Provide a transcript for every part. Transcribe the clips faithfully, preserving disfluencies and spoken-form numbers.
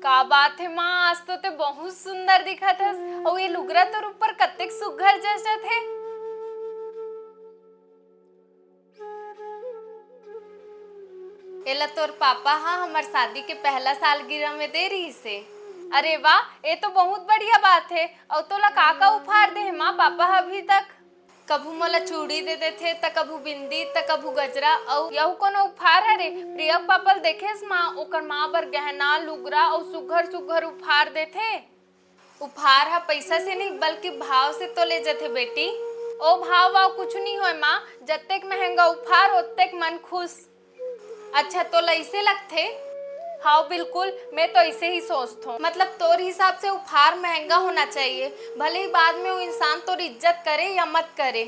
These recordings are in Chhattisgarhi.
का बात हे माँ, आज तो ते बहुत सुंदर दिखत हस। अउ ये लुगरा तोर ऊपर कतेक सुग्घर जचत हे। एला तोर पापा हा हमर शादी के पहला सालगिरह में दे रिहिस हे। अरे वाह, ये तो बहुत बढ़िया बात हे। अउ तोला का का उपहार दे हे माँ पापा हा अभी तक? कभू मोला चूड़ी दे देथे, त कभू बिंदी, त कभू गजरा, अउ यहू कोनो उपहार हरे? प्रिया के पापा ल देखेस माँ, ओकर माँ बर गहना, लुगरा अउ सुघर सुघर उपहार देथे। उपहार ह पइसा से नहीं, बल्कि भाव से तो ले जथे बेटी। ओ भाव वाव कुछु नहीं होय माँ, जतेक महंगा उपहार, ओतेक मन खुश। अच्छा, तोला अइसे लगथे? हाव, बिल्कुल, मैं तो अइसे ही सोचथों। मतलब, तोर हिसाब से उपहार महंगा होना चाहिए, भले ही बाद में वो इंसान तोर इज्जत करे या मत करे।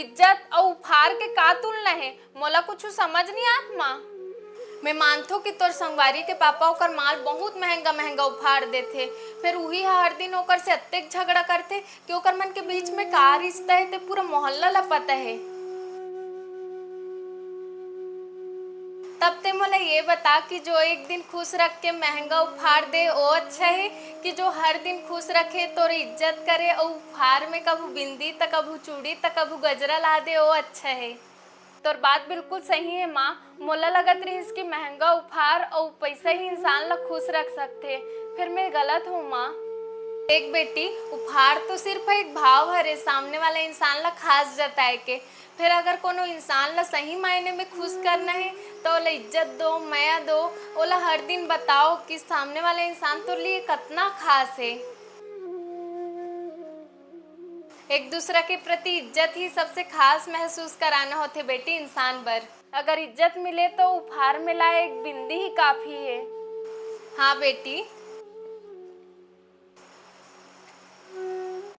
इज्जत अउ उपहार के का तुलना हे? मोला कुछु समझ नहीं आत माँ। मैं मानथों कि तोर संगवारी के पापा ओकर माँ ल बहुत महंगा महंगा उपहार देथे, फिर उही ह हर दिन ओकर से अतेक झगड़ा करथे कि ओकर मन के बीच में का रिश्ता हे, ते पूरा मोहल्ला ला पता हे। तब ते मोला ये बता कि जो एक दिन खुश रख के महंगा उपहार दे, वो अच्छा हे कि जो हर दिन खुश रखे, तोर इज्जत करे, अउ उपहार में कभू बिंदी, त कभू चूड़ी, त कभू गजरा ला दे, वो अच्छा हे? तोर बात बिल्कुल सही हे माँ। मोला लगत रिहिस कि महंगा उपहार अउ पइसा ही इंसान ला खुश रख सकथे, फिर मैं गलत हों माँ? देख बेटी, उपहार तो सिर्फ एक भाव हरे, सामने वाला इंसान ला खास जताए के। फिर अगर कोनो इंसान ला सही मायने में खुश करना हे, त ओला इज्जत दो, मया दो, ओला हर दिन बताओ कि सामने वाला इंसान तोर लिए कतना खास हे। एक दूसरा के प्रति इज्जत ही सबसे खास महसूस कराना होथे बेटी इंसान बर। अगर इज्जत मिले तो उपहार में लाए एक बिंदी ही काफी हे। हाँ बेटी,